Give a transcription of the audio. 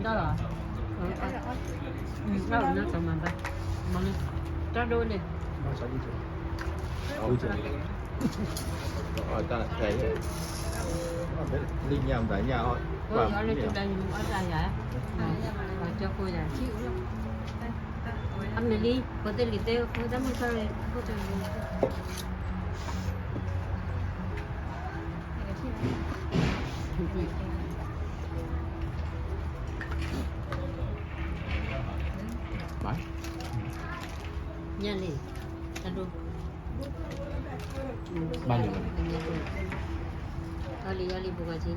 တၢ်လီၤ, အၢ နီၢ်ကမၤဘၣ်, မၤလၢ တၢ်ဒိၣ်န့ၣ်, လၢညါမတၤညါအီၣ်, အီၣ်တၢ်ယၤ, ကၠီဖိယၤ, အမ့ၢ်လံ ဖိသ့ၣ်လံၤသ့ၣ် ဖိတၢ်မုၢ်ထီၣ်ရံၣ် ဖိတၢ် ညၣ်လံ, တၢ်ဒိၣ်, ဘၣ်လံ, အီၣ်လံ အီၣ်လံ ဖိခွါဆံ